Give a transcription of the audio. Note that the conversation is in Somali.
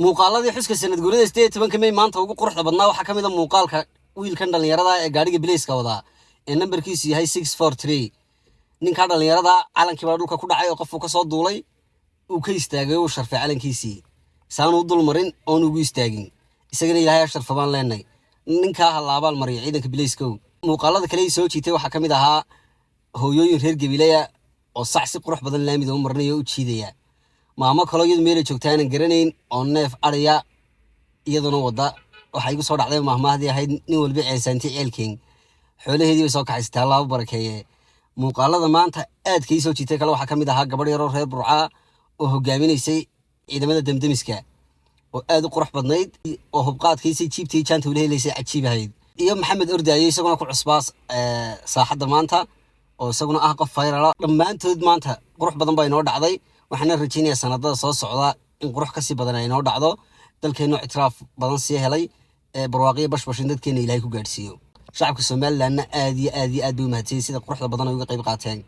Muuqaaladii xuska sanad guurada 18-ka May maanta ugu quruxda badnaa waxaa ka mid a muuqaalka wiilkan dhallinyarada ee gaadhiga bileyska wadaa ee nambarkiisu yahay 643. Ninkaa dhallinyarada calankii baa dhulka ku dhacay oo qofuu kasoo duulay, uu ka istaagay, uu sharfay calankiisii, saanu u dulmarin oon ugu istaagin. Isagana Ilaahay ha sharfa baan leenay. Ninkaa ha la abaal mariyo ciidanka bileyskow. Muuqaalada kale ay soo jiitay waxaa ka mid ahaa hooyooyin reer Gabileya oo sac si qurux badan laamida u marinaya oo u jiidaya, maamo kaloo iyadu meelay joogta aanan garanayn oo neef adhaya iyaduna wada. Waxaa igu soo dhacday mahmaahdii ahayd, "Nin walba ceesaanti ceelkeen." Xoolaheedii bay soo kaxaysatay, Allaha barakeeye. Muuqaalada maanta aadka ii soo jiitay kale waxaa ka mid ahaa gabadh yaroo reer Burcaa oo hogaaminaysay ciidamada damdemiska oo aad u qurux badnayd oo hubqaadkiisay jiibtii jaanta ula helaysay cajiib ahayd, iyo Maxamed Ordaayo, isaguna ku cusbaas saaxadda maanta oo isaguna ah qof fayrala. Dhammaantood maanta qurux badan baa inoo dhacday. Waxaana rajaynayaa sanadada soo socda in qurux kasii badan ay inoo dhacdo, dalkeennu ictiraaf badan sii helay ee barwaaqiyo bashbash in dadkeena Ilaahay ku gaadhsiiyo. Shacabka Somalilandna aad iyo aad iyo aad bay u mahadsanyay sida quruxda badan ay uga qayb qaateen.